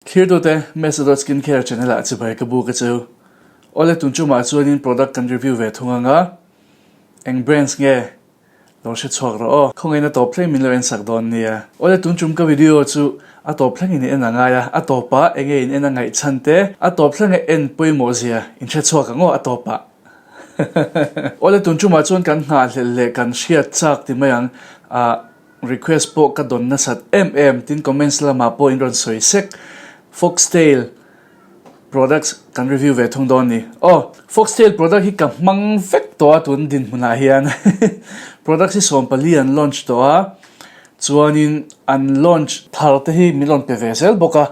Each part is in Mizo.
Thlirtute, Mesa dot Skincare channel ah chibai ka bu ka cheu. Awle tun chumah chuanin product kan review ve thung anga eng brands nge lo hre chhuak rawh aw. Khawngaihna tawp thleng min lo en sak dawn nia. Awle tun chum ka video chu a tawp thlengin i en a ngai a, a tawpah enge in en a ngaih chhan te, a tawp thlenga en pawimawh zia in hre chhuak ang aw a tawpah. Awle tun chumah chuan kan nghahhlelh leh kan hriat chak ti mai ang ah request pawh ka dawn nasat em em tin comments lamah pawh in rawn sawi sek Foxtail Products kan review ve thung dawn ni. Aw, Foxtail product hi ka hmang vek tawh a tun dinhmunah hian. Products hi 14 an launch tawh a, chuanin an launch thar te hi min rawn pe ve zel bawk a.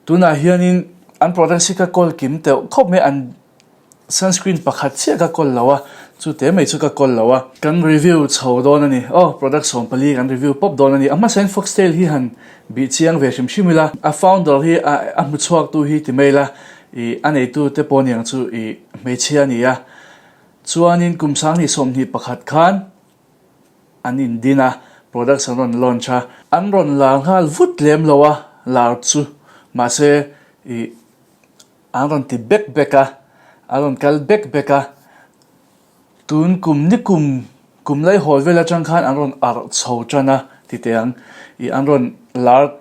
Tunah hianin an products hi ka kawl kim teuh khawp mai, an Sunscreen pakhat chiah ka kawl lo a, chu te mai chu ka kawl lo a. Kan review chho dawn a ni. Aw, product 14 kan review pawp dawn a ni. A hmasain Foxtail hi han bih chiang ve hrim hrim ila, a founder hi a a hmu chhuak tu hi ti mai ila, ih a neitu te pawh niang chu ih hmeichhia a ni a. Chuanin kum 2021 khan an indin a, products an rawn launch a. An rawn lar nghal vut lem lo a, lar chu mahse ih An rawn ti bek bek a, an rawn kal bek bek a. Tun kum ni kum kum lai hawl vel atang khan an rawn arh chho tan a ti teh ang. Ih an rawn lar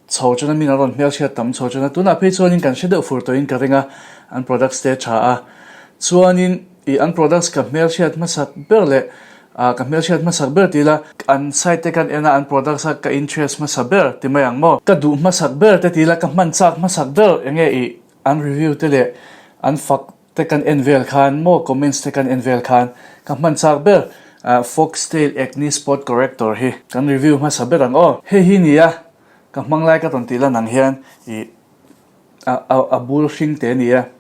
chho tan a min an rawn hmelhriat tam chho tan a. Tunah phei chuanin kan hre deuh fur tawhin ka ring a, an products te a tha a. Chuanin ih an products ka hmelhriat hmasak ber leh ah ka hmelhriat hmasak ber ti ila, an site te kan en a an products a ka interest hmasa ber ti mai ang maw? Ka duh hmasak ber te ti ila ka hman chak hmasak ber enge ih an review te leh an fak te kan en vel khan maw comments te kan en vel khan ka hman chak ber ah Foxtail Acne Spot Corrector hi kan review hmasa ber ang aw. Hei hi nia ka hmang lai ka rawn tih lan ang hian ih a a a bul hring te ania.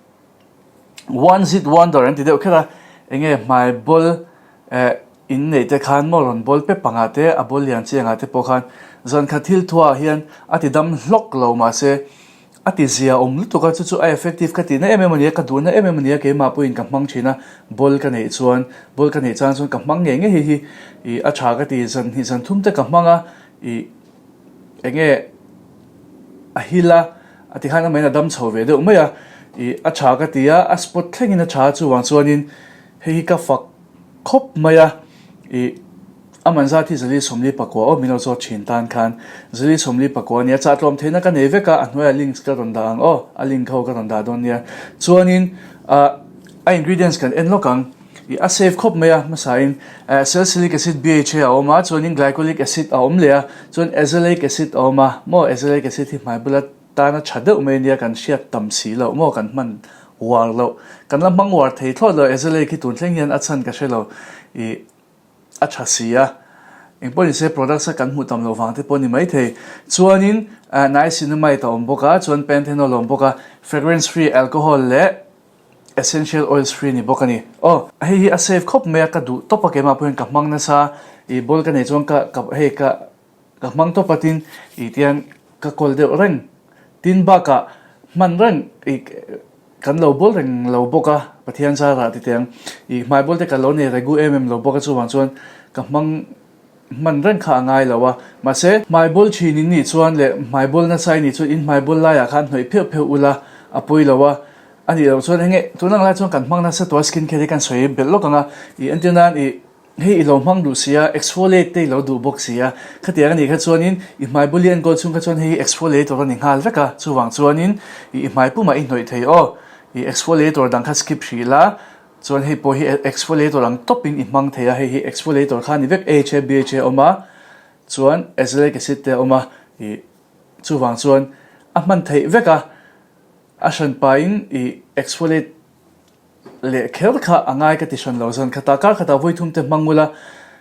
One zit wonder an ti deuh kher a, enge hmai bawl eh in neih te khan maw rawn bawl pep pangah te a bawl lian chi angah te pawh khan zan khat thil thuah hian a ti dam hlawk lo mahse a ti zia awm lutuk a chu chu a effective ka tihna em em a nia ka duhna em em a nia keimah pawhin ka hmang thin a bawl ka neih chuan bawl ka neih chang chuan ka hmang ngei ngei hei hi ih a tha ka ti zan hnih zan thum te ka hmang a ih Enge a hil a, a ti khan amahin a dam chho ve deuh mai a, ih a tha ka ti a, a spot thlengin a tha a chuvang chuanin hei hi ka fak khawp mai a, ih a man zat hi zali 44 aw min lo zawt thin tan khan zali 44 a nia, chah tlawm theihna ka nei vek a, a hnuaiah links ka rawn dah ang aw, a link ho ka rawn dah dawn nia, chuanin ah a ingredients kan en lawk ang. Ih a safe khawp mai a, hmasain salicylic acid BHA a awm a, chuanin glycolic acid a awm leh a, chuan azelaic acid a awm a, maw azelaic acid hi hmai bula tana tha deuh mai ania kan hriat tam si loh maw kan hman uar loh, kan la hmang uar thei thlawt lo azelaic hi tun thleng hian a chhan ka hre lo ih a tha si a, engpawh ni se products a kan hmuh tam loh vang te pawh a ni maithei, chuanin niacinamide a awm bawk a, chuan panthenol a awm bawk a, fragrance free alcohol leh. Essential oils free ni bawk a ni. Aw, hei hi a safe khawp mai a, ka duh tawp a keimah pawhin ka hmang nasa, ih ball ka nei chuan ka ka hei ka ka hmang tawp a tin ih tian ka kawl deuh reng tin bakah hman reng ih kan lo bawl reng lo bawk a Pathian zarah ti teh ang ih hmai bawl te ka lo nei regu em em lo bawk a chuvang chuan ka hmang Hman reng kha a ngai lo a, mahse, hmai bawl thin in nih chuan leh hmai bawl nasa i nih chuan in hmai bawl laiah khan hnawih pheuh pheuh ula a pawi lo a, a nih loh chuan enge tun ang lai chuan kan hmang nasa tawh a skin care hi kan sawi belh lawk ang a, ih entir nan ih hei i lo hmang duh si a, exfoliate te i lo duh bawk si a, khatiang a nih kha chuanin i hmai bawl i enkawl chhung kha chuan hei hi exfoliator a ni nghal vek a, chuvang chuanin ih i hmai pumah i hnawih thei aw, ih exfoliator dang kha skip hrih la. Chuan hei pawh hi exfoliator ang tawpin i hmang thei a, hei hi exfoliator kha a ni vek, AHA, BHA a awm a, chuan azelaic acid te a awm a, ih chuvang chuan a hman theih vek a, a hran pahin ih exfoliate leh kher kha a ngai ka ti hran lo zan khatah kar khatah vawi thum te hmang ula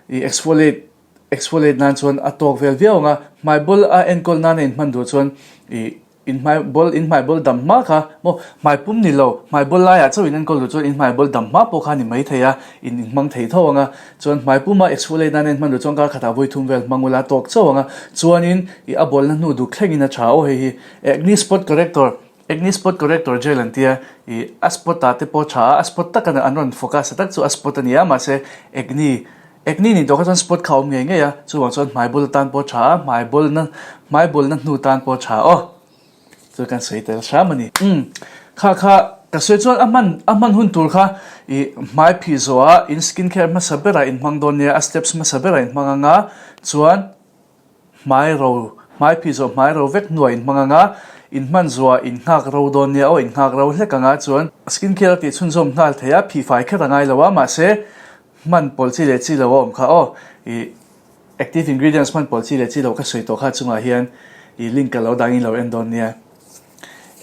ih exfoliate exfoliate nan chuan a tawk vel viau ang a, hmai bawl a enkawl nana inhman duh chuan ih In hmai bawl, in hmai bawl dam hma kha maw, hmai pum ni lo, hmai bawl laiah chauh in enkawl duh chuan in hmai bawl dam hma pawh kha ni mai thei a, in inhmang thei tho ang a, chuan hmai puma exfoliate nan a inhman duh chuan kar khatah vawi thum vel hmang ula tawk chauh ang a, chuanin i a bawlna hnu duk thlengin a tha aw hei hi acne spot corrector, acne spot corrector gel an tia, i a spot ah te pawh tha a, a spot tak an rawn focus a tak chu a spot a ni a, mahse acne Acne nih tawh kha chuan spot kha a awm ngei ngei a, chuvang chuan hmai bawl atan pawh a tha a, hmai bawlna hmai bawlna hnu tan pawh a tha aw. Chu kan sawi tel hram a ni. Umm, kha kha ka sawi chuan a hman a hman hun tur kha i hmai phih zawhah in skin care hmasa berah in hmang dawn nia, a steps hmasa berah in hmang anga chuan hmai ro hmai phih zawh hmai ro vek hnuah in hmang anga in hman zuah in nghak ro dawn nia aw in nghak ro hlek anga chuan skin care a tih chhunzawm nghal thei a, phih fai kher a ngai lo a mahse hman pawlh chi leh chi lo a awm kha aw i Active ingredients hman pawlh chi leh chi lo ka sawi tawh kha chungah hian i link ka lo dangin lo en dawn nia.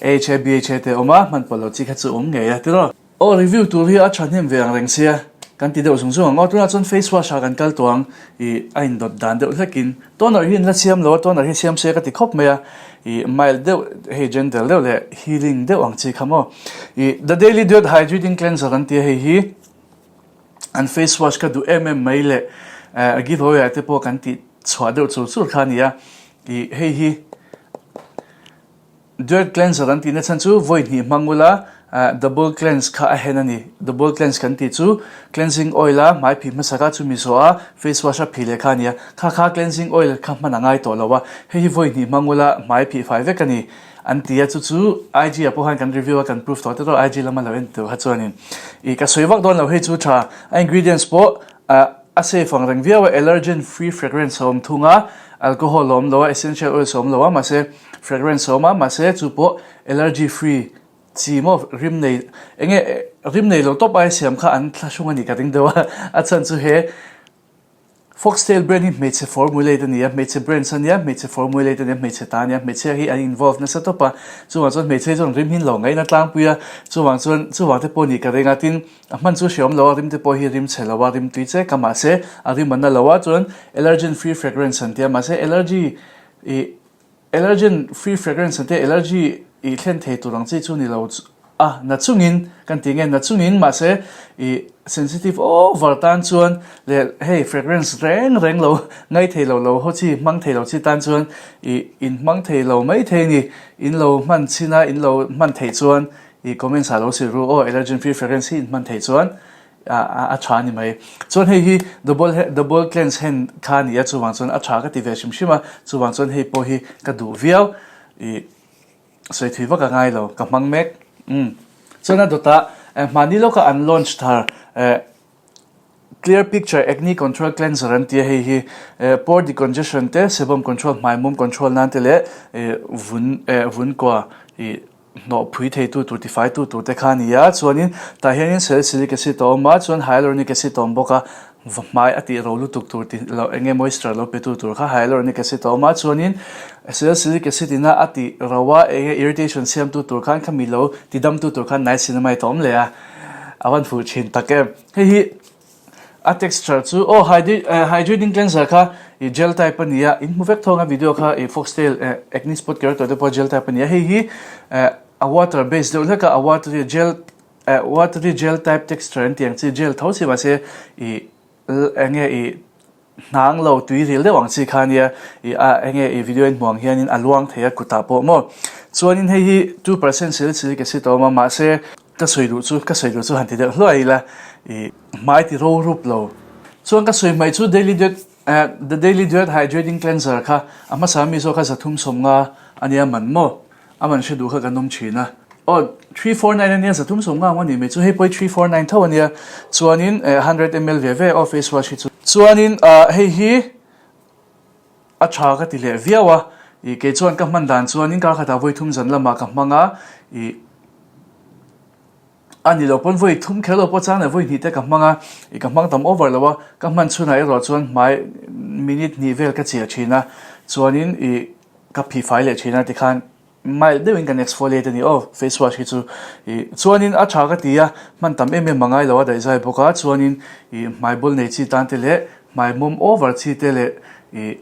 AHA, BHA te awm a, hman pawlh lo chi kha chu awm ngei a tiraw. Aw review tur hi a thahnem ve ang reng sia, kan ti deuh zung zung ang aw. Tunah chuan face wash ah kan kal tawh ang i a indawt dan deuh hlekin. Toner hi an la siam lo a, toner hi siam se ka ti khawp mai a, i mild deuh hei gentle deuh leh healing deuh ang chi kha maw. I The Daily Duet Hydrating Cleanser an ti a hei hi. An face wash ka duh em em mai leh a give away ah te pawh kan tih chhuah deuh chur chur kha a ni a, ih hei hi dirt cleanser an tihna chhan chu vawi hnih hmang ula double cleanse kha a hen a ni, double cleanse kan tih chu cleansing oil a hmai phih hmasa kha chumi zawh a face wash a phih leh kha a ni a, kha kha cleansing oil kha hman a ngai tawh lo a, hei hi vawi hnih hmang ula hmai phih fai vek a ni. An ti a, chu chu IG ah pawh khan kan review a, kan proof tawh te tawh IG lama lo en tur kha chuanin ih ka sawi vak dawn lo hei chu tha a ingredients pawh ah a safe ang reng viau a, allergen free fragrance a awm thung a, alcohol a awm lo a, essential oils a awm lo a, mahse fragrance a awm a, mahse chu pawh allergy free chi maw rim nei enge rim nei lo tawp aia siam kha an thlahrung a nih ka ring deuh a, a chhan chu he Foxtail brand hi hmeichhe formulate a ni a, hmeichhe brands a nia, hmeichhe formulate a nia, hmeichhe ta a nia, hmeichhia hi an involve nasa tawp a, chuvang chuan hmeichhe hi chuan rim hi an lo ngaihna tlangpui a, chuvang chuan chuvang te pawh nih ka ring a, tin a hman chu hreawm lo a, rim te pawh hi rim chhe lo a, rim tui che ka mahse a rim a na lo a, chuan allergen free fragrance an tia, mahse allergy ih Allergen free fragrance te allergy i thlen thei tur ang chi chu ni lo a, na chungin kan ti nge na chungin mahse i sensitive over tan chuan leh hei fragrance reng reng lo ngai thei lo lo haw chi hmang thei lo chi tan chuan i in hmang thei lo mai thei ni in lo hman chhin a in lo hman theih chuan i comments ah lo hrilh ru aw allergen free fragrance hi in hman theih chuan a tha a ni mai. Chuan hei hi double double cleanse hen kha a ni a, chuvang chuan a tha ka ti ve hrim hrim a, chuvang chuan hei pawh hi ka duh viau. Ih sawi thui vak a ngai lo, ka hmang mek. Umm. Chuan a dawtah hmahni lawka an launch thar eh Clear Picture Acne Control Cleanser an ti a, hei hi pore decongestion te, sebum control hmai mum control nan te leh vun eh vun kua ih hnawh phui theitu tur tifaitu tur te kha a ni a, chuanin tah hianin salicylic acid a awm a, chuan hyaluronic acid a awm bawk a, va hmai a tih ro lutuk tur tih loh eng nge moisture lo petu tur kha hyaluronic acid a awm a, chuanin salicylic acid ina a tih ro a eng nge irritation siamtu tur khan khami lo tidamtu tur khan niacinamide a awm leh a, a van fuh thin tak em. Hei hi A texture chu aw hydrating cleanser kha i gel type a ni a, in hmu vek thawng a video kha i foxtail acne spot keratoid te pawh gel type a ni a, hei hi a water base deuh hlek a, a watery gel watery gel type texture an tih ang chi gel tho si mahse i eng nge i hnang lo tui ril deuh ang chi kha a nia i a eng nge i video in hmuh ang hianin a luang thei a kutah pawh maw chuanin hei hi 2% salicylic acid a awm a mahse Ka sawi duh chu ka sawi duh chu han ti deuh hluai ila i hmai ti ro rup lo. Chuan ka sawi hmai chu Daily Duet eh The Daily Duet Hydrating Cleanser kha a hmasa mi zawk kha 350 a nia man maw? A man hre duh kha kan awm thin a. Aw 349 a nia 350 ang a ni mai chu hei pawh hi 349 tho a nia. Chuanin eh 100 ml ve ve aw face wash hi chu. Chuanin ah hei hi A tha ka ti leh viau a, ih kei chuan ka hman dan chuanin kar khatah vawi thum zan lamah ka hmang a, ih a ni lo pawn vawi thum kher lo pawh chang leh vawi hnih te ka hmang a, ih ka hmang tam over lo a, ka hman chhunah erawh chuan hmai minute hnih vel ka chiah thin a, chuanin ih ka phihfai leh thin a tikhan Mild deuhin kan exfoliate a ni aw face wash hi chu ih chuanin a tha ka ti a, hman tam em em a ngai lo a daihzai bawk a, chuanin ih hmai bul nei chi tan te leh hmai mawm over chi te leh ih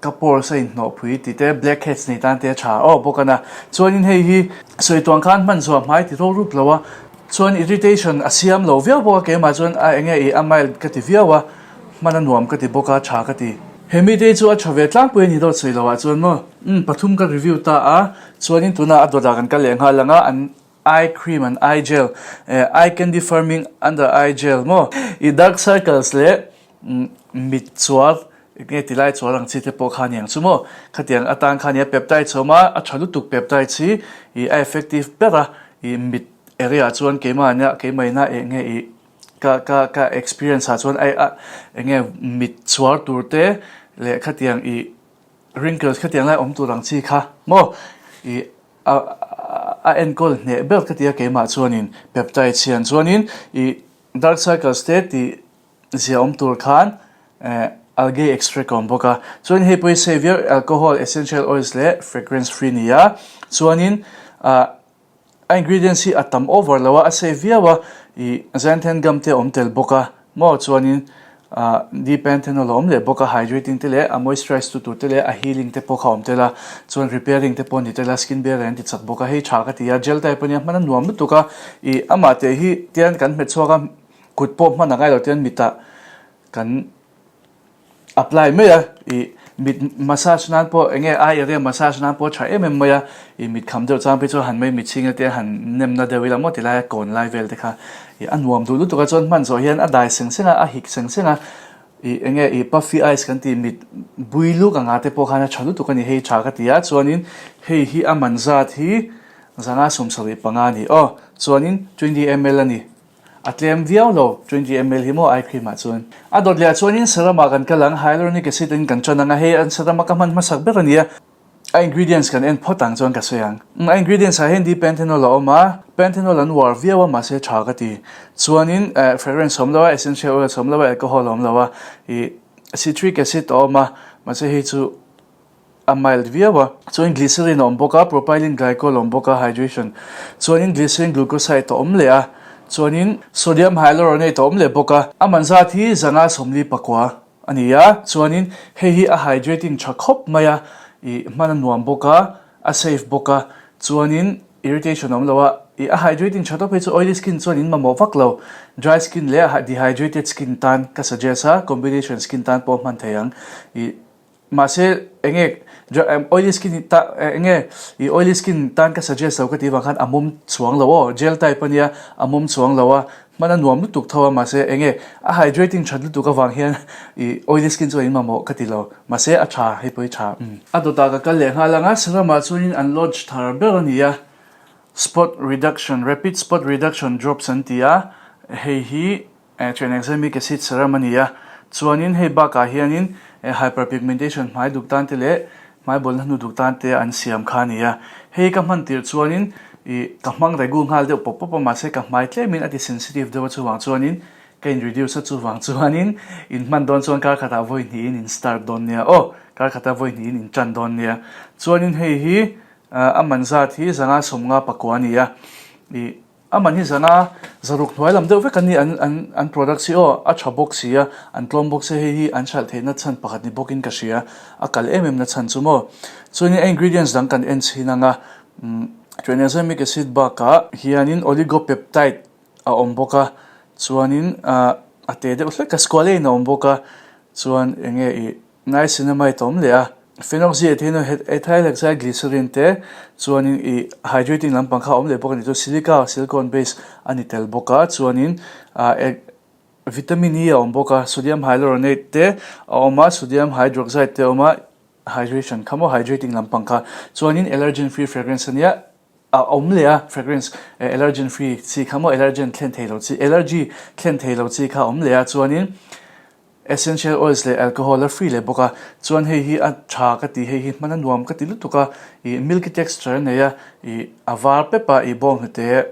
ka pores a inhnawh phui tih te black heads nei tan te a tha aw bawk a na, chuanin hei hi sawi tuang khan hman zuah hmai ti ro rup lo a, chuan irritation a siam lo viau bawk a keimah chuan a enge ih a mild ka ti viau a. Hman a nuam ka ti bawk a, tha ka ti. He mite hi chu a tha ve tlangpui a ni dawt sawi lo ah chuan maw? Umm, pathum ka review ta a, chuanin tunah a dawtah kan kal leh nghal ang a, an eye cream, an eye gel, eh eye candy firming under eye gel maw? I dark circles leh mit chuar. Enge ti lai chuan ang chi te pawh kha aniang chu maw? Khatiang atan kha ania peptides a awm a, a tha lutuk peptides hi ih a effective ber a, ih mit area ah chuan keimah ania keimah ina enge ih ka ka ka experience ah chuan a enge mit chhuar tur te leh khatiang ih wrinkles khatiang lai awm tur ang chi kha maw ih a a enkawl hneh ber ka ti a keimah chuanin peptides hian chuanin ih dark circles te tih Zia awm tur khan algae extract a awm bawk a. Chuan hei pawh hi savior, alcohol, essential oils leh fragrance free ni a. Chuanin a ingredients hi a tam over lo a, a safe viau a. Ih xanthan gum te a awm tel bawk a maw. Chuanin D-panthenol a awm leh bawk a, hydrating te leh a moisturize tu tur te leh a healing te pawh kha a awm tel a. Chuan repairing te pawh a ni tel a, skin barrier an ti chak bawk a. Hei tha ka ti a, gel type a nia, hman a nuam lutuk a. Ih amah teh hi tian kan hmet chhuak a. Kut pawh hman a ngai lo tian mitah kan apply mai a, ih mit massage nan pawh eng nge eye area massage nan pawh a tha em em mai a, ih mit kham deuh chang phei chuan han mei mit chhing te han nem na deuh ila maw ti laia kawn lai vel te kha ih a nuam duh lutuk a chuan hman zawh hian a dai seng seng a, a hik seng seng a, ih eng nge ih puffy eyes kan tih mit bui luk anga te pawh khan a tha lutuk a ni hei tha ka ti a chuanin hei hi a man zat hi zanga 75 a ni aw chuanin 20 ml a ni. A tlem viau lo, 20 ml hi maw eye cream ah chuan. A dawt leh ah chuanin serum ah kan kal ang, hyaluronic acid in kan tan ang a, hei an serum a ka hman hmasak ber a nia. A ingredients kan en phawt ang chuan ka sawi ang. A ingredients ah hian D-panthenol a awm a, panthenol an uar viau a mahse tha ka ti. Chuanin fragrance a awm lo a, essential oils a awm lo a, alcohol a awm lo a, ih citric acid a awm a, mahse hei chu a mild viau a. Chuan glycerin a awm bawk a, propylene glycol a awm bawk a, hydration. Chuanin glycerin glucoside a awm leh a, chuanin sodium hyaluronate a awm leh bawk a. A man zat hi 549 a ni a, chuanin hei hi a hydrating tha khawp mai a, ih hman a nuam bawk a, a safe bawk a, chuanin irritation a awm lo a, ih a hydrating tha tawp hi chu oily skin chuan in mamawh vak lo, dry skin leh dehydrated skin tan ka suggest a, combination skin tan pawh hman thei ang, ih. Mahse enge oily skin ta enge i oily skin tan ka suggest lo ka tih vang khan a mawm chuang lo aw, gel type ania a mawm chuang lo a, hman a nuam lutuk tho a mahse enge a hydrating that lutuk avang hian i oily skin chu a inmamawh ka ti lo, mahse a tha hei pawh hi tha. A dawtah ka kal leh nghal ang a, Saramah chuanin an launch thar ber a ni a, spot reduction, rapid spot reduction drops an ti a, hei hi Tranexamic acid serum a ni a, chuanin hei bakah hianin hyperpigmentation hmai duk tan te leh hmai bawlhna hnu duk tan te an siam kha a ni a. Hei ka hman tirh chuanin ih ka hmang regu nghal deuh pawp pawp a, mahse ka hmai tlemin a ti sensitive deuh a chuvang chuanin ka in reduce a chuvang chuanin in hman dawn chuan kar khatah vawi hnihin in start dawn nia aw, kar khatah vawi hnihin in tan dawn nia. Chuanin hei hi a man zat hi 559 a ni a, ih. A man hi zana zaruk hnuai lam deuh vek an ni, an an an products hi aw a tha bawk si a, an tlawm bawk si a, hei hi an hralh theihna chhan pakhat ni bawkin ka hria, a kal em em na chhan chu maw. Chuanin a ingredients dang kan en chhin ang a, umm tranexamic acid bakah hianin oligopeptide a awm bawk a, chuanin ah a te deuh hlek a, squalane a awm bawk a, chuan eng nge ih Niacinamide a awm leh a, phenoxyethylhexylglycerin te chuanin ih hydrating lampang kha a awm leh bawk a ni chu silica silicone base a ni tel bawk a chuanin ah vitamin E a awm bawk a sodium hyaluronate te a awm a sodium hydroxide te a awm a hydration kha maw hydrating lampang kha chuanin allergen free fragrance a nia a awm leh a fragrance allergen free chi kha maw allergen thlen thei lo chi allergy thlen thei lo chi kha a awm leh a chuanin. Essential oils leh alcohol a free leh bawk a, chuan hei hi a tha ka ti, hei hi hman a nuam ka ti lutuk a, ih milky texture a nei a, ih a var pep a, ih bawnghnute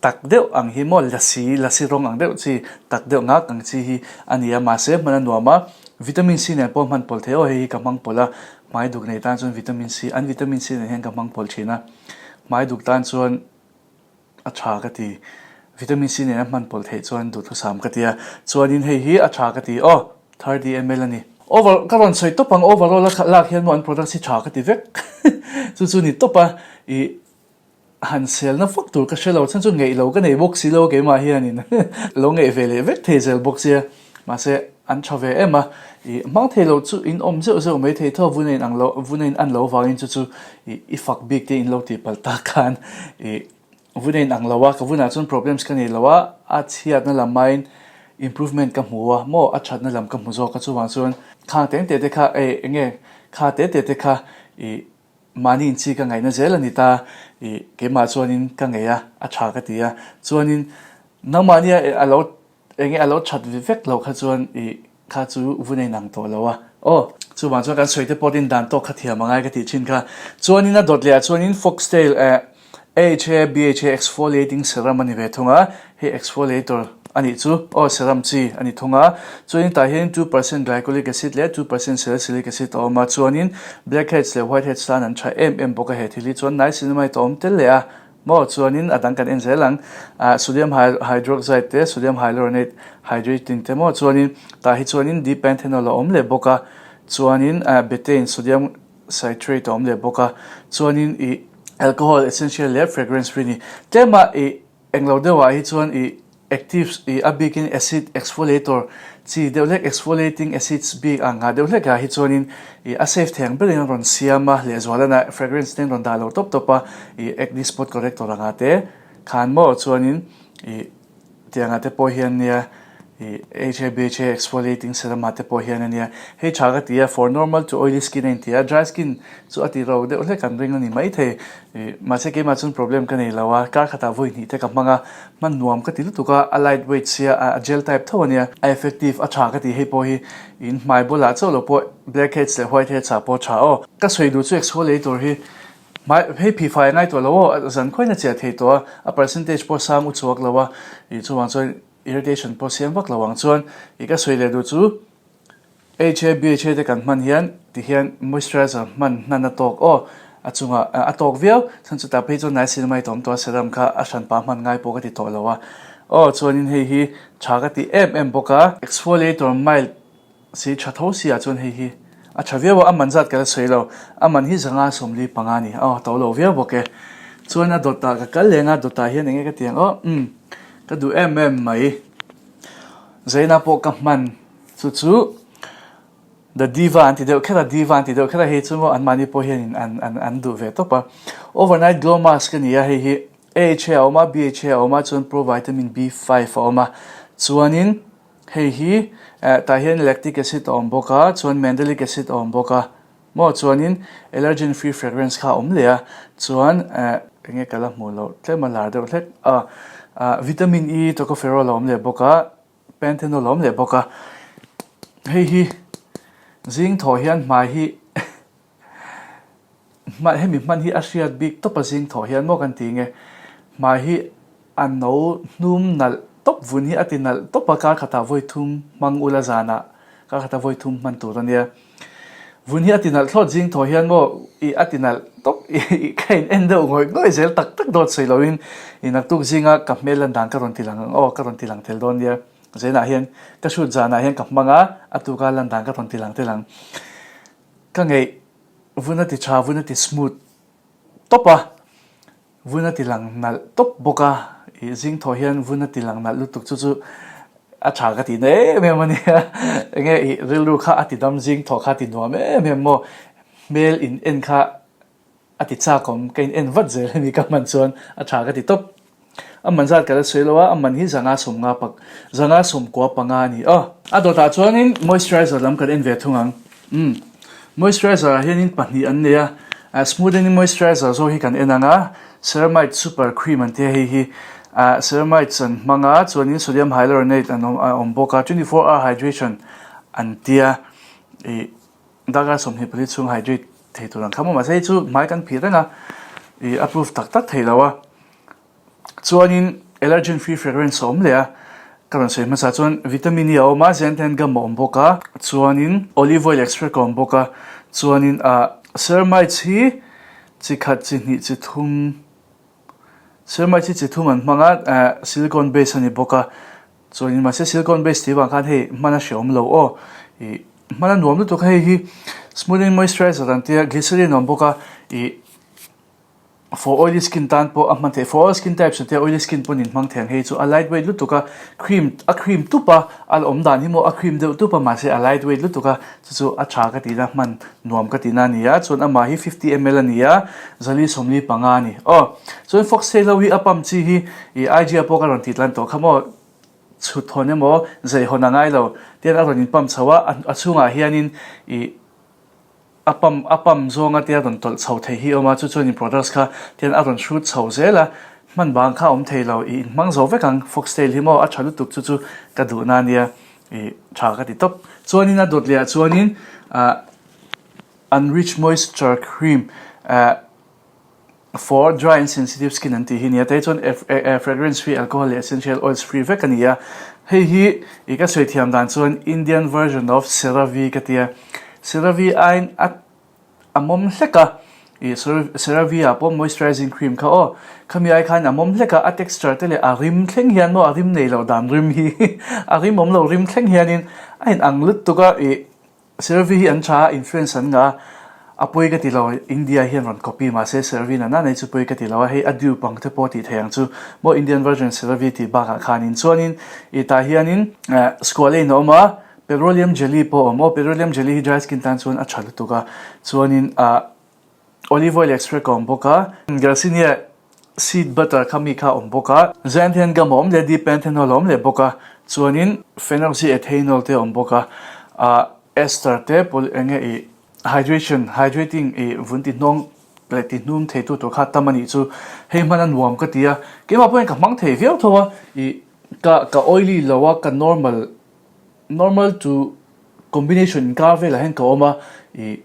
tak deuh ang hi maw lasi, lasi rawng ang deuh chi tak deuh ngak ang chi hi a ni a, mahse hman a nuam a, vitamin C nen pawh hman pawlh thei aw hei hi ka hmang pawlh a, hmai duk nei tan chuan vitamin C, an vitamin C nen hian ka hmang pawlh thin a, hmai duk tan chuan. A tha ka ti. Vitamin C nen a hman pawlh theih chuan duhthusam ka ti a. Chuanin hei hi a tha ka ti. Aw, 30 ml a ni. Over, ka rawn sawi tawp ang, overall a lak hian maw an products hi tha ka ti vek. Chu chu ni tawp a, ih han selna vak tur ka hre lo. Chhan chu ngeih lo ka nei bawk si lo keimah hianin lo ngeih ve leh vek thei zel bawk sia. Mahse, an tha ve em a, ih hmang thei lo chu in awm zeuh zeuh mai thei tho a, vun a in ang lo, vun a in an lo vangin chu chu ih i fak bik te in lo tih palh tak khan ih vun a in ang lo a, ka vunah chuan problems ka nei lo a, a chhiatna lam aiin improvement ka hmu a maw a thatna lam ka hmu zawk a chuvang chuan khang teng te te kha eh eng nge kha te te te kha ih mahni in chi ka ngaihna zel a ni ta ih keimah chuanin ka ngei a a tha ka ti a chuanin nangmahnia a lo Eng nge a lo that vek loh kha chuan i kha chu vun a inang tawh lo a. Aw, chuvang chuan kan sawi te pawh tin dan tawk kha thiam a ngai ka tih thin kha. Chuanin a dawt leh ah chuanin Foxtail eh AHA BHA exfoliating serum a ni ve thung a, hei exfoliator a nih chu aw serum chi a ni thung a. Chuanin tah hian 2% glycolic acid leh 2% salicylic acid a awm a, chuanin blackheads leh whiteheads tan an tha em em bawk a he thil hi chuan niacinamide a awm tel leh a. Maw? Chuanin a dang kan en zel ang. Ah, sodium hydroxide te, sodium hyaluronate hydrating te maw? Chuanin tah hi chuanin D-panthenol a awm leh bawk a, chuanin ah betaine, sodium citrate a awm leh bawk a, chuanin ih alcohol, essential leh fragrance free ni. Tlema ih englo deuhah hi chuan ih Actives i a bikin acid exfoliator chi deuh hlek exfoliating acids bik ang ngah deuh hlek ah hi chuanin i a safe thei ang berin a rawn siam a lehzual a fragrance te an rawn dah lo tawp tawp a i acne spot corrector ang ah te khan maw chuanin i tiang ah te pawh hian nia i HABHA exfoliating serum ah te pawh hian a nia hei tha ka ti a for normal to oily skin a inti a dry skin chu a ti ro deuh hlek an ring a ni maithei i mahse keimah chuan problem ka nei lo a kar khatah vawi hnih te ka hmang a. Hman nuam ka ti lutuk a, a light weight sia a gel type tho ania, a effective a tha ka ti hei pawh hi in hmai bulah chauh lo pawh black heads leh white heads ah pawh tha aw. Ka sawi duh chu exfoliator hi hmai hei phih fai a ngai tawh lo aw, zan khawiin a chiah thei tawh a, a percentage pawh sang u chhuak lo a, ih chuvang chuan irritation pawh siam vak lo ang chuan ih ka sawi leh duh chu. HA BHA te kan hman hian ti hian moisturizer hman hnan a tawk aw a chungah a tawk viau chhan chutah phei chuan niacinamide a awm tawh a serum kha a hran pah hman ngai pawh ka ti tawh lo a aw chuanin hei hi tha ka ti em em bawk a exfoliator mild si tha tho si ah chuan hei hi a tha viau a a man zat ka la sawi lo a man hi zanga 45 a ni aw to lo viau bawk e chuan a dawtah ka kal leng a dawtah hian enge ka ti ang aw umm ka duh em em mai zaina pawh ka hman. Chu chu The Diva an ti deuh kher a, Diva an ti deuh kher a, hei chu maw anmahni pawh hianin an an an duh ve tawp a. Overnight glow mask a ni a, hei hi AHA a awm a, BHA a awm a, chuan provitamin B5 a awm a. Chuanin hei hi eh tah hian lactic acid a awm bawk a, chuan mandelic acid a awm bawk a maw, chuanin allergen free fragrance kha a awm leh a, chuan eh enge ka la hmuh loh tlem a lar deuh hlek a, ah vitamin E tocopherol a awm leh bawk a. Panthenol a awm leh bawk a, hei hi zing thawh hian hmai hi hman hemi hman hi a hriat bik tawp a zing thawh hian maw kan ti nge hmai hi a no hnum nalh tawp vun hi a ti nalh tawp a kar khatah vawi thum hmang ula zanah kar khatah vawi thum hman tur a nia. Vun hi a ti nalh thlawt zing thaw hian maw i a ti nalh tawp i ka in en deuh ngawih ngawih zel tak tak dawt sawi loin i naktuk zinga ka hmel lan dan ka rawn ti lang ang aw ka rawn ti lang tel dawn nia zainah hian ka shoot zanah hian ka hmang a a tuka lan dan ka rawn ti lang tel ang ka ngeih vun a ti tha vun a ti smooth tawp a. Vun a ti lang nalh tawp bawk a, ih zing thaw hian vun a ti lang nalh lutuk chu chu a tha ka tihna em em a nia, enge ih rilru kha a ti dam zing thaw kha a ti nuam em em maw, hmel in en kha a ti chak awm, ka in en vat zel a ni ka hman chuan a tha ka ti tawp. A man zat ka la sawi lo a, a man hi zanga 50 pak, zanga 95 a ni aw. A dawtah chuanin moisturizer lam kan en ve thung ang. Umm. Moisturizer ah hianin pahnih an nei a, smoothening moisturizer zawk hi kan en ang a, ceramide super cream an tia hei hi ceramides an hmang a, chuanin sodium hyaluronate an awm a awm bawk a, 24 hour hydration an tia ih darkar 24 chhung hydrate thei tur ang kha maw mahse hei chu hmai kan phih reng a ih a proof tak tak thei lo a. Chuanin allergen free fragrance a awm leh a, ka rawn sawi hmasa chuan vitamin E a awm a, xanthan gum a awm bawk a, chuanin olive oil extract a awm bawk a, chuanin ah ceramides hi chi khat chi hnih chi thum ceramides hi chi thum an hmang a, eh silicone base a ni bawk a, chuanin mahse silicone base tih vang khan hei hman a hreawm lo aw, ih hman a nuam lutuk a hei hi smoothing moisturizer an tia glycerin a awm bawk a, ih. For oily skin tan pawh a hman theih, for all skin types tia oily skin pawn in hmang thei ang hei chu a light weight lutuk a, cream a cream tup a, a awm dan hi maw a cream deuh tup a mahse a light weight lutuk a, chu chu a tha ka tihna hman nuam ka tihna a ni a, chuan amah hi 50 ml a ni a, zali 45 a ni aw. Chuan foxtail ho hi a pump chi hi ih IG ah pawh ka rawn tih tlan tawh kha maw. Chhut hawn emaw zai hawn a ngai lo tian a rawn in pump chho a, a chhungah hianin ih a pump a pump zawnga tia rawn tawlh chho thei hi a awm a, chu chuan in products kha tian a rawn hrut chho zel a, hman bang kha a awm thei lo ih in hmang zo vek ang foxtail hi maw a tha lutuk chu chu ka duhna ania ih tha ka ti tawp. Chuanin a dawt leh ah chuanin ah Unrich moisture cream ah For dry and sensitive skin an tih hi nia te chuan fragrance free alcohol leh essential oils free vek a ni a. Hei hi i ka sawi thiam dan chuan Indian version of CeraVe ka tia. CeraVe aiin a a mawm hlek a, i CeraVe ah pawh moisturizing cream kha aw khami ai khan a mawm hlek a, a texture te leh a rim thleng hian maw a rim nei loh dan rim hi a rim awm lo rim thleng hianin a inang lutuk a i CeraVe hi an tha a, influence an ngah a, a pawi ka ti lo, India hian rawn copy mahse CeraVe na na nei chu pawi ka ti lo a, hei a dupe ang te pawh tih theih ang chu maw Indian version CeraVe tih bakah khanin chuanin ih tah hianin squalane a awm a, petroleum jelly pawh a awm aw, petroleum jelly hi dry skin tan chuan a tha lutuk a, chuanin ah Olive oil extract a awm bawk a, Garcinia seed butter kha mi kha a awm bawk a, Xanthan gum a awm leh D-panthenol a awm leh bawk a, chuanin phenoxyethanol te a awm bawk a, ah ester te poly eng nge ih hydration hydrating ih vun ti hnawng leh ti hnum thei tu tur kha tam a nih chu hei hman a nuam ka ti a, keimah pawhin ka hmang thei viau tho a, ih ka ka oily lo a ka normal normal to combination inkar velah hian ka awm a ih.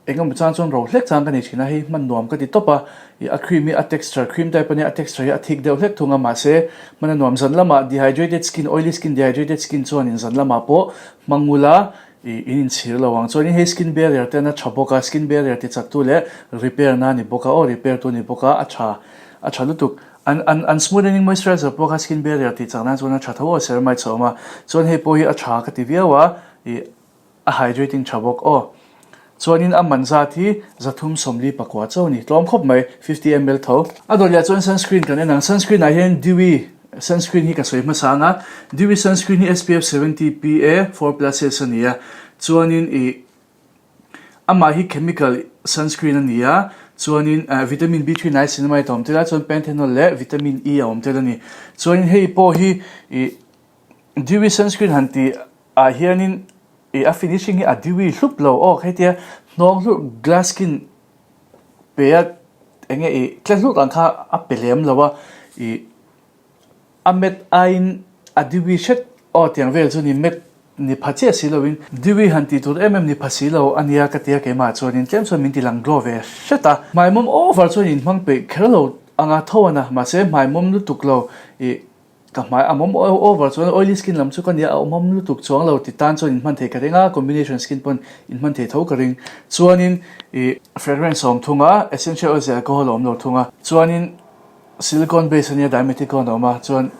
Engemaw chang chuan ro hlek chang ka nei thin a, hei hman nuam ka ti tawp a, ih a cream hi a texture cream type a nia, a texture hi a thik deuh hlek thung a, mahse hman a nuam zan lamah dehydrated skin, oily skin, dehydrated skin chuanin zan lamah pawh hmang ula ih in inchhir lo ang. Chuanin hei skin barrier te an a tha bawk a, skin barrier ti chak tu leh repair na a ni bawk a, aw repair tu a ni bawk a, a tha a tha lutuk. An an an smoothening moisturizer pawh kha skin barrier tih chak nan chuan a tha tho aw ceramide a awm a, chuan hei pawh hi a tha ka ti viau a, ih. A hydrating tha bawk aw. Chuanin a man zat hi 340 chauh a ni. Tlawm khawp mai, 50 ml tho. A dawt leh chuan sunscreen kan en ang. Sunscreen ah hian Dewy sunscreen hi ka sawi hmasa ang a. Dewy sunscreen hi SPF 70 PA 4 pluses a ni a. Chuanin ih amah hi chemical sunscreen a ni a. Chuanin vitamin B3 niacinamide a awm tel a, chuan panthenol leh vitamin E a awm tel a ni. Chuanin hei pawh hi ih Dewy sunscreen han tih ah hianin ih a finishing hi a dewy hlup lo aw hetia hnawng hlurh glass skin pe a eng nge ih tle hlurh ang kha a pe lem lo a ih a matte aiin a dewy hret aw tiang vel chu ni matte ni pha chiah si loin dewy han tih tur em em ni pha si lo a nia ka tia keimah chuanin tlem chuan min ti lang glow ve hret a hmaimawm over chuan inhmang peih kher lo anga tho a na mahse hmaimawm lutuk lo ih Ka hmai a mawm over chuan oily skin lam chu ka nia a awmawm lutuk chuang lo ti tan chuan inhman thei ka ring a, combination skin pawn inhman thei tho ka ring. Chuanin ih fragrance a awm thung a, essential oils leh alcohol a awm lo thung a. Chuanin silicone base a nia dimethicone a awm a, chuan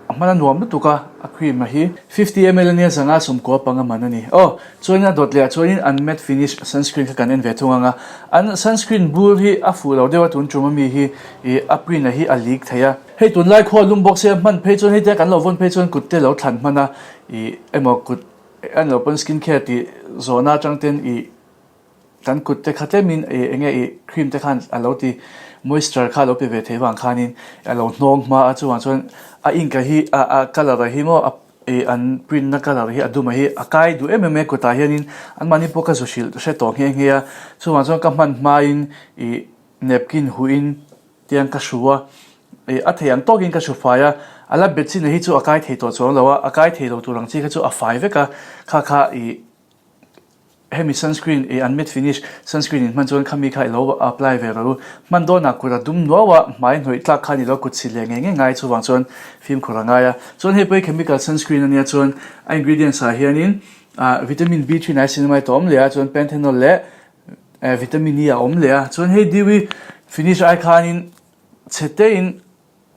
a hman a nuam lutuk a, a cream a hi. 50 ml a nia zanga sawmkua panga man a ni. Aw chuanin a dawt leh ah chuanin an matte finish sunscreen kha kan en ve thung ang a. An sunscreen bur hi a fuh lo deuh a tun tum ami hi ih a print a hi a leak thei a. Hei tunlai khua lum bawk sia hman phei chuan hei kan lo vawn phei chuan kut te lo thlan hman a ih emaw kut an lo pawn skin care tih zawhna atang ten ih kan kut te kha tlemin ih enge ih cream te khan a lo ti moisture kha a lo pe ve thei vang khanin a lo hnawng hma a chuvang chuan a ink a hi a a colour a hi maw a ih an print na colour hi a dum a hi a kai duh em em mai kutah hianin anmahni pawh ka zu hrilh hre tawh nghe nghe a chuvang chuan ka hman hmain ih napkin huhin Tiang ka hru a, ih a thei ang tawkin ka hru fai a, a la bet chin hi chu a kai thei tawh chuang lo a, a kai thei lo tur ang chi kha chu a fai vek a, kha kha ih hemi sunscreen ih an matte finish sunscreen in hman chuan khami kha i lo apply ve rawh u, hman dawnah kut a dum nuau a, hmai hnawih tlak kha ni lo kut chhit leh ngei ngei ngai chuvang chuan fimkhur a ngai a, chuan hei pawh hi chemical sunscreen ania chuan a ingredients ah hianin ah vitamin B3 niacinamide a awm leh a chuan panthenol leh Eh vitamin E a awm leh a, chuan hei dewy finish ai khanin chhe tein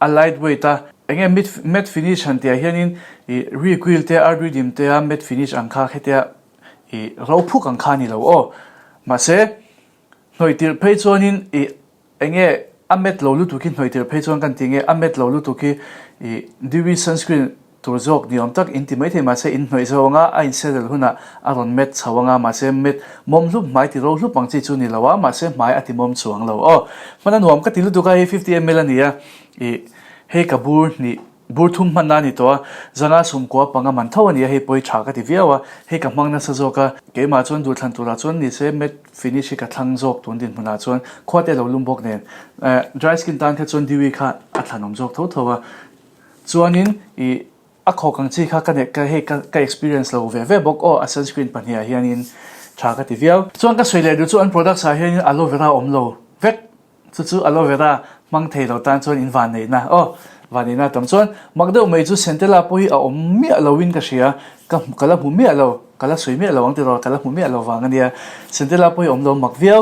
a light weight a, enge matte finish han tihah hianin ih requil te ardridim te a matte finish ang kha hetia ih ro phuk ang kha a ni lo aw. Mahse hnawih tirh phei chuanin ih enge a matte lo lutuk hi hnawih tirh phei chuan kan ti nge a matte lo lutuk hi ih dewy sunscreen Tur zawk ni awm tak in ti maithei mahse in hnawih zo anga a insettle hunah a rawn met chho anga mahse met mawm hlup hmai ti ro hlup ang chi chu ni lo a mahse hmai a ti mawm chuang lo aw. Hman a nuam ka ti lutuk a hei 50 ml a ni a ih hei ka bur hnih. Bur thum hmanna a ni tawh a, 500 10 man tho a ni a, hei pawi tha ka ti viau a, hei ka hmang nasa zawk a, keimah chuan duhthlan turah chuan ni se matte finish hi ka thlang zawk tun dinhmunah chuan khua te lo lum bawk nen eh dry skin tan kha chuan dewy kha a thlanawm zawk tho tho a, chuanin ih a khawk ang chi kha ka neih ka hei ka ka experience lo ve ve bawk aw a sunscreen pahniha hianin tha ka ti viau. Chuan ka sawi leh duh chu an products ah hianin aloe vera a awm lo vek. Chu chu aloe vera hmang thei lo tan chuan in vanneihna aw vanneihna a tam chuan mak deuh mai chu Centella pawh hi a awm miah lo in ka hria ka ka la hmu miah lo ka la sawi miah lo ang tiraw ka la hmu miah lo vang a nia Centella pawh hi a awm lo mak viau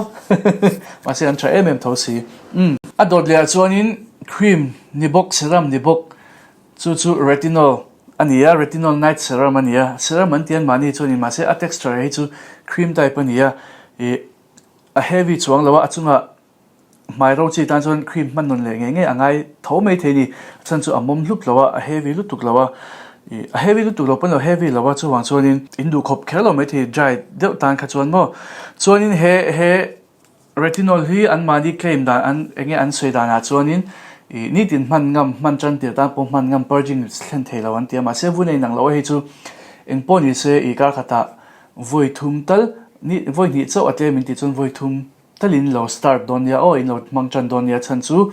mahse an tha em em tho si umm. A dawt leh ah chuanin cream ni bawk serum ni bawk chu chu retinol a ni a retinol night serum a ni a serum an ti an mahni chuanin mahse a texture hi chu cream type a ni a ih A heavy chuang lo a, a chungah hmai ro chi tan chuan cream hman nawn leh ngei ngei a ngai tho mai thei a ni. A chhan chu a mawm hlup lo a, a heavy lutuk lo a, ih a heavy lutuk lo pawn lo heavy lo a, chuvang chuanin in duh khawp kher lo mai thei dry deuh tan kha chuan maw. Chuanin he he retinol hi anmahni claim dan an eng nge an sawi danah chuanin ih nitin hman ngam hman tan tir tan pawh hman ngam purging thlen thei lo an ti a, mahse vun a inang lo a hei chu engpawh ni se ih kar khatah Vawi thum tal, ni vawi hnih chauh a tlem in tih chuan vawi thum talin lo start dawn nia aw, in lo hmang tan dawn nia chhan chu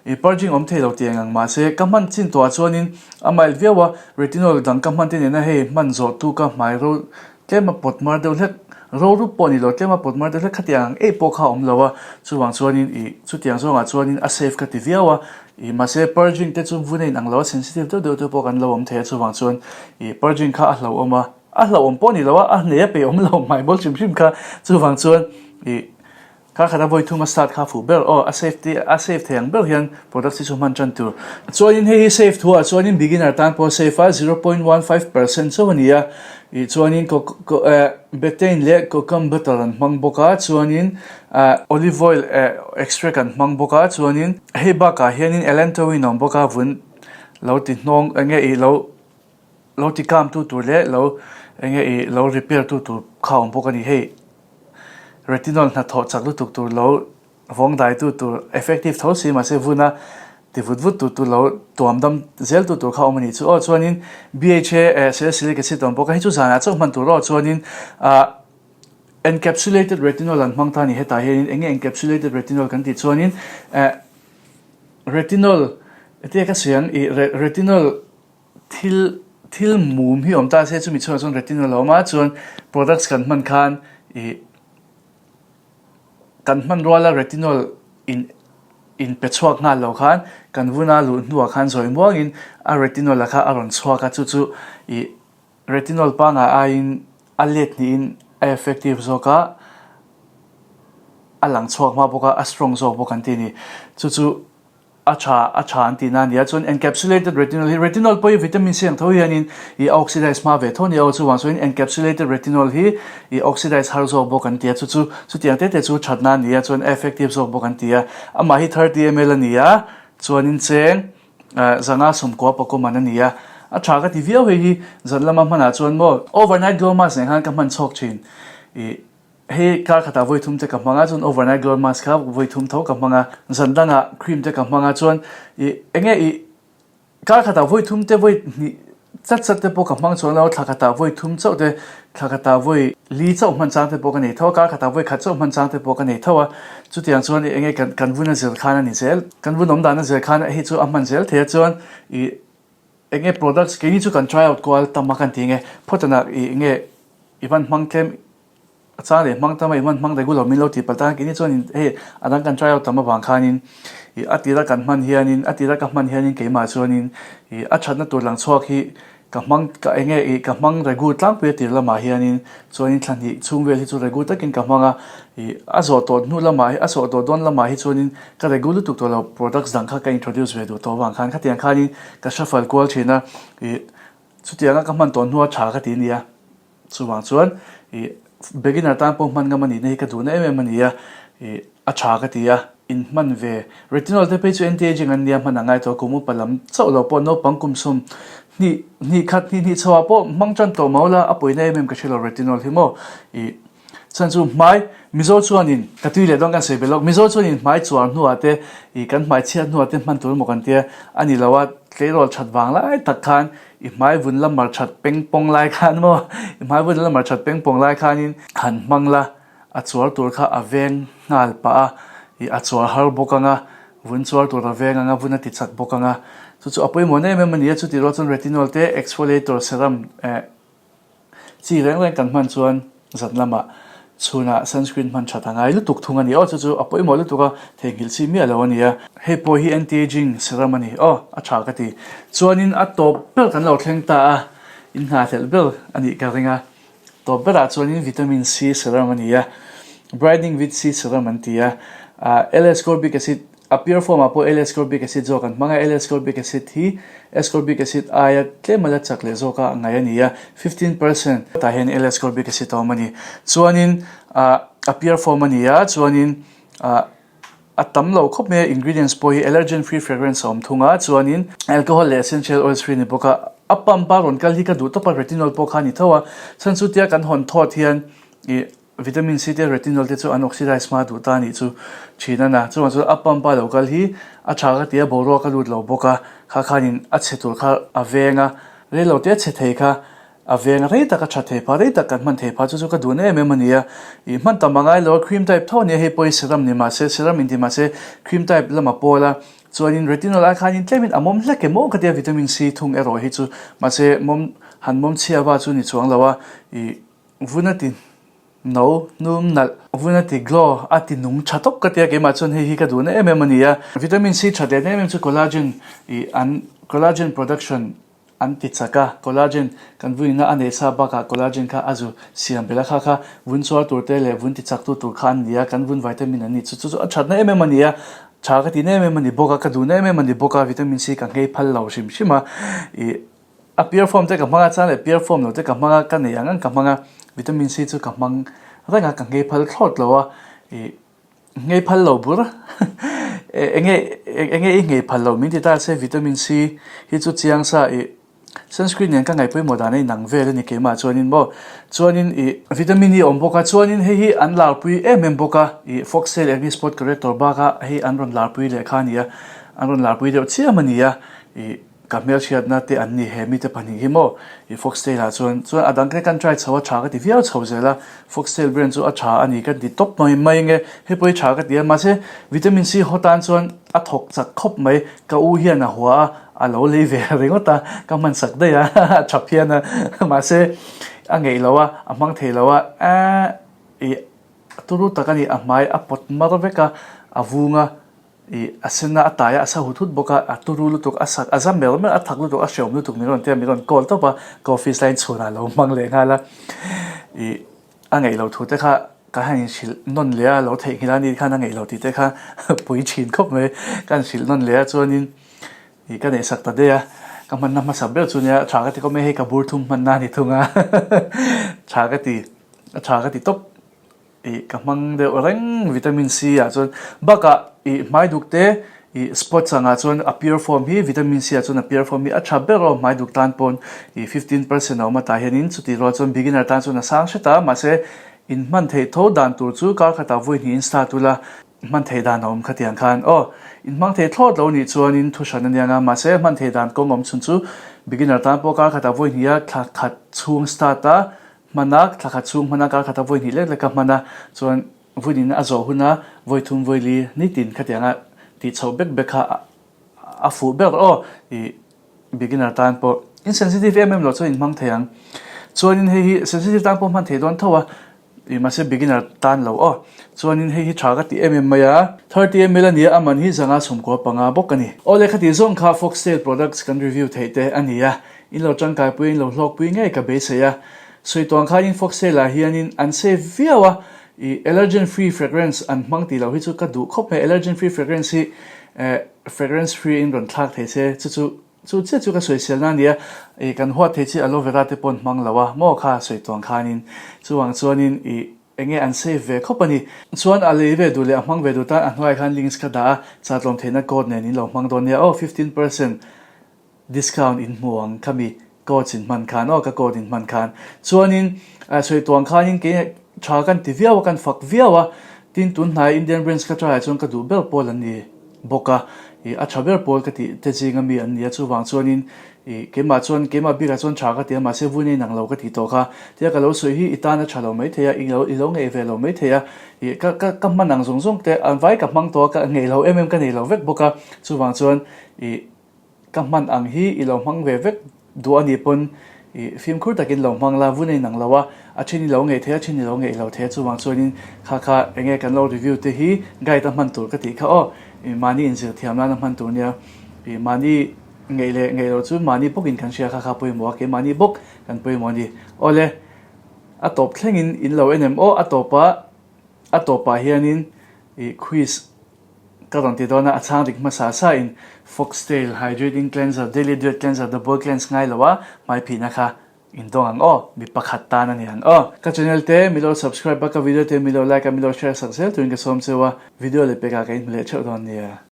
i purging awm thei lo tih eng ang mahse ka hman chin tawh ah chuanin a mild viau a, retinol dang ka hman te nena hei hman zawh tu ka hmai ro tlem a pawt mar deuh hlek, ro rup pawh ni lo tlem a pawt mar deuh hlek khatiang ang eih pawh kha a awm lo a, chuvang chuanin i chutiang zawngah chuanin a safe ka ti viau a, i mahse purging te chu vun a in ang lo a sensitive deuh deuh te pawh kan lo awm thei a chuvang chuan i purging kha a hlauhawm a. A hlauhawm pawh ni lo a, a hnei a peih awm lo hmai bawl hrim hrim kha. Chuvang chuan ih kar khat a vawi thum a start kha fuh ber aw, a safety a safe thei ang ber hian products hi chu hman tan tur. Chuanin hei hi safe thu ah chuanin beginner tan pawh a safe a, 0.15% chauh a ni a, ih chuanin co co eh betaine leh kokum butter an hmang bawk a, chuanin ah olive oil eh extract an hmang bawk a, chuanin hei bakah hianin allantoin a awm bawk a, vun lo ti hnawng eng nge ih lo. Lo ti calm tu tur leh lo enge ih lo repair tu tur kha awm bawk a ni. Hei retinol hnathawh chak lutuk tur lo vawng dai tu tur effective tho si mahse vuna ti vut vut tu tur lo tuam dam zel tu tur kha awm a ni chu aw. Chuanin BHA eh salicylic acid awm bawk a, hei chu zanah chauh hman tur aw. Chuanin ah encapsulated retinol an hmang ta a ni hetah hianin enge encapsulated retinol kan tih chuanin eh retinol tia ka sawi ang ih retinol Thil thil mum hi awm ta se chumi chhungah chuan retinol a awm a chuan products kan hman khan ih kan hman ruala retinol in in pe chhuak nghal lo khan kan vuna luh hnuah khan zawi muangin a retinol a kha a rawn chhuak a chu chu ih retinol pangngai aiin a let hnihin a effective zawk a a lang chhuak hma bawk a a strong zawk bawk an ti a ni chu chu. A tha, a tha an tihna a nia. Chuan encapsulated retinol hi, retinol pawh hi vitamin C ang tho hianin i oxidize hma ve tho a nia aw. Chuvang chuanin encapsulated retinol hi i oxidize har zawk bawk an ti a. Chu chu chutiang te te chu thatna a nia. Chuan effective zawk bawk an ti a. Amah hi 30 ml a ni a, chuanin cheng 590 pakawm an a ni a. A tha ka ti viau hei hi zan lama hmanah chuan maw overnight glow mask nen khan ka hman chhawk thin. Ih. Hei kar khatah vawi thum te ka hmang a, chuan overnight glow mask kha vawi thum tho ka hmang a, zan dangah cream te ka hmang a, chuan ih eng nge ih kar khatah vawi thum te vawi hnih chat chat te pawh ka hmang chuang lo a, thla khatah vawi thum chauh te, thla khatah vawi li chauh hman chang te pawh ka nei tho a, kar khatah vawi khat chauh hman chang te pawh ka nei tho a, chutiang chuan ih eng nge kan kan vun a zir khan a ni zel, kan vun awm dan a zir khan hei chu a hman zel thei a, chuan ih eng nge products keini chu kan try out kual tam a kan ti nge phawtana ih eng nge i van hmang tlem A chang leh hmang tam a, i hman hmang regular min lo tih palh tan keini chuanin hei a dang kan try out tam avang khanin ih a tira kan hman hianin a tira ka hman hianin keimah chuanin ih a thatna tur lang chhuak hi ka hmang ka eng nge ih ka hmang regu tlangpui a tir lamah hianin chuanin thla hnih chhung vel hi chu regu takin ka hmang a ih a zawh tawh hnu lamah hi a sawh tawh dawn lamah hi chuanin ka regu lutuk tawh lo products dang kha ka introduce ve duh tawh avang khan khatiang khanin ka shuffle kual thin a ih chutianga ka hman tawh hnua tha ka ti nia. Chuvang chuan ih beginner tan pawh hman ngam a nihna hi ka duhna em em a ni a, ih a tha ka ti a, in hman ve. Retinol te phei chu anti-aging an nia hman a ngai tawh a, kum upa lam chauh lo pawh naupang kum sawm hnih hnih khat hnih hnih chhoah pawh hmang tan tawh mau la, a pawina em em ka hre lo retinol hi maw. Ih. Chhan chu hmai Mizo chuanin ka tui leh dawn kan sawi belh lawk. Mizo chuanin hmai chuar hnuah te ih kan hmai chhiat hnuah te hman tur emaw kan tia a ni lo a, tleirawl that vang lai tak khan i hmai vun la mar that peng pawng lai khan maw i hmai vun la mar that peng pawng lai khanin han hmang la a chuar tur kha a veng nghal pah a, ih a chuar har bawk ang a, vun chuar tur a veng ang a, vun a ti chak bawk ang a, chu chu a pawimawh na em em a ni a, chutih rual chuan retinol te exfoliator serum eh Chi reng reng kan hman chuan zan lamah chhunah sunscreen hman that a ngai lutuk thung a ni aw, chu chu a pawimawh lutuk a, theihnghilh chi miah lo a ni a. Hei pawh hi anti-aging serum a ni aw, a tha ka ti. Chuanin a tawp ber kan lo thleng ta a, in nghahhlelh ber a nih ka ring a. Tawp berah chuanin vitamin C serum a ni a, brightening vit C serum an ti a, L-ascorbic acid A pure form ah pawh L-ascorbic acid zawk an hmang a, L-ascorbic acid hi ascorbic acid aia tlem a la chak leh zawk a ngaih a ni a, 15% tah hian L-ascorbic acid a awm a ni. Chuanin ah a pure form a ni a, chuanin ah a tam lo khawp mai a, ingredients pawh hi allergen free fragrance a awm thung a, chuanin alcohol leh essential oils free a ni bawk a, a pump a rawn kal hi ka duh tawp a, retinol pawh kha a ni tho a, chhan chu tia kan hawn thawt hian ih Vitamin C te retinol te chu an oxidize hma duh ta anih chu thin a na. Chuvang chuan a pump a lo kal hi a tha ka ti a, boruak a lut lo bawk a, kha khanin a chhe tur kha a veng a, rei lo te a chhe thei kha a veng a, rei tak a tha thei pha, rei tak kan hman thei pha chu chu ka duhna em em a ni a. Ih hman tam a ngai lo a, cream type tho a nia hei pawh hi serum ni mahse serum inti mahse cream type lama pawl a, chuanin retinol ai khanin tlemin a mawm hlek em aw ka ti a, vitamin C thung erawh hi chu mahse mawm han mawm chhia va chu ni chuang lo a, ih Vun a ti no hnum nalh, vun a ti glow, a ti nung tha tawp ka tia keimah chuan hei hi ka duhna em em a ni a. Vitamin C tha leh em em chu collagen ih an collagen production an ti chak a, collagen kan vuina a neih sa bakah collagen kha a zu siam belh a kha kha vun chuar tur te leh vun ti chak tu tur kha an ni a, kan vun vitamin an nih chu chu chu a thatna em em a ni a, tha ka tihna em em a ni bawk a, ka duhna em em a ni bawk a, vitamin C ka nghei phal lo hrim hrim a ih. A pure form te ka hmang a, chuan leh pure form lo te ka hmang a, ka nei ang ang ka hmang a, vitamin C chu ka hmang reng a, ka nghei phal thlawt lo a, ih nghei phal lo bur enge enge i nghei phal lo min ti ta se vitamin C hi chu chiang sa ih sunscreen nen ka ngaih pawimawh dan a inang vel a ni keimah chuanin maw chuanin ih vitamin E awm bawk a chuanin hei hi an larpui em em bawk a ih foxtail acne spot corrector baka hei an rawn larpui leh kha a ni a an rawn larpui deuh chiam a ni a ih. Ka hmelhriatna te an ni he mite pahnih hi maw? I Foxtail ah chuan chuan a dang te kan try chho a tha ka ti viau chho zel a, Foxtail brand chu a tha a ni ka ti tawp mai mai nge hei pawh hi tha ka ti a mahse vitamin C haw tan chuan a thawk chak khawp mai ka u hian a hua a a lo lei ve ringawt a ka hman sak daih a a tha phian a mahse a ngeih lo a a hmang thei lo a eh ih turu tak a ni a hmai a pawt mar vek a a vung a. Ih, a sen a, a tai a, a sa hut hut bawk a, a turu lutuk, a sak, a za mer mer, a thak lutuk, a hreawm lutuk min rawn ti a, min rawn call tawp a, ka office laiin chhunah a lo hmang leh nghal a. Ih, a ngeih lo thu te kha ka han inhrilh nawn leh a, lo theihnghilh a ni khan a ngeih lo tih te kha pui thin khawp mai. Ka han hrilh nawn leh a chuanin ih ka neihsak ta daih a, ka hmanna hmasa ber chu nia tha ka ti khawp mai, hei ka bur thum hmanna a ni thung a, tha ka ti, a tha ka ti tawp. Ih ka hmang deuh reng vitamin C ah chuan bakah ih hmai duk te ih spots angah chuan a pure form hi vitamin C ah chuan a pure form hi a tha ber aw hmai duk tan pawn ih 15% a awm a tah hianin chutih rual chuan beginner tan chuan a sang hret a mahse in hman theih tho dan tur chu kar khatah vawi hnih in start ula hman theih dan a awm khatiang khan aw in hmang thei thlawt lo nih chuanin thu hran a nia nga mahse hman theih dan kawng awm chhun chu beginner tan pawh kar khatah vawi hnih a thla khat chhung start a Hman a, thla khat chhung hman a, kar khat a vawi hnih lek lek a hman a, chuan vawiin a zawh hun a, vawi thum vawi li nitin khatiang a tih chhoh bek bek kha a fuh ber aw ih beginner tan pawh in sensitive em em loh chuan in hmang thei ang. Chuanin hei hi sensitive tan pawh hman thei dawn tho a ih mahse beginner tan lo aw. Chuanin hei hi tha ka ti em em mai a, 30 ml a nia a man hi zanga chhumkua panga bawk a ni. Aw lehkha tih zawng kha Foxtail products kan review theih te a ni a, In lo tangkaipui in lo hlawkpui ngei ka beisei a. Sawi tuang khanin Foxtail ah hianin an safe viau a, ih allergen free fragrance an hmang tih loh hi chu ka duh khawp mai. Allergen free fragrance hi eh fragrance free in rawn thlak thei se chu chu chu chiah chu ka sawisel na a nia. Ih kan huat thei chi aloe vera te pawh an hmang lo a maw kha sawi tuang khanin. Chuvang chuanin ih enge an safe ve khawp a ni. Chuan a lei ve duh leh a hmang ve duh tan a hnuaiah khan links ka dah a, chatlawm theihna code nen in lo hmang dawn nia aw 15%. Discount in hmu ang khami codes in hman khan aw ka code in hman khan chuanin sawi tuang khanin kei Tha kan ti viau a, kan fak viau a, tin tun hnai Indian brands ka try ah chuan ka duh ber pawl an ni bawk a, ih a tha ber pawl ka tih te zinga mi an ni a, chuvang chuanin ih keimah chuan keimah bikah chuan tha ka ti a, mahse vun ei nang lo ka tih tawh kha, tia ka lo sawi hi i tan a tha lo maithei a, i lo i lo ngeih ve lo maithei a, ih ka ka ka hman ang zawng zawng te an vai ka hmang tawh a, ka ngeih lo em em ka nei lo vek bawk a, chuvang chuan ih. Ka hman ang hi i lo hmang ve vek duh a nih pawn i fimkhur takin lo hmang la, vun a inang lo a, a then i lo ngeih thei a, a then i lo ngeih lo thei a, chuvang chuanin kha kha eng nge kan lo review te hi guide a hman tur ka tih kha aw, i mahni inzir thiam nan a hman tur nia, i mahni ngeih leh ngeih loh chu mahni bawkin kan hria kha kha pawimawh a, keimahni bawk kan pawimawh a ni. Awle, a tawp thlengin in lo en em aw, a tawpah a tawpah hianin i quiz Ka rawn ti dawn a, a chhang dik hmasa sa in Foxtail Hydrating Cleanser, Daily Duet Cleanser, Double Cleanse ngai lo a, hmai phihna kha in dawng ang aw, mi pakhat tan a ni ang aw. Ka channel te mi lo subscribe a, ka video te mi lo like a, mi lo share sak zel turin ka sawm cheu a, video leh pekah ka inhmu leh theuh dawn nia.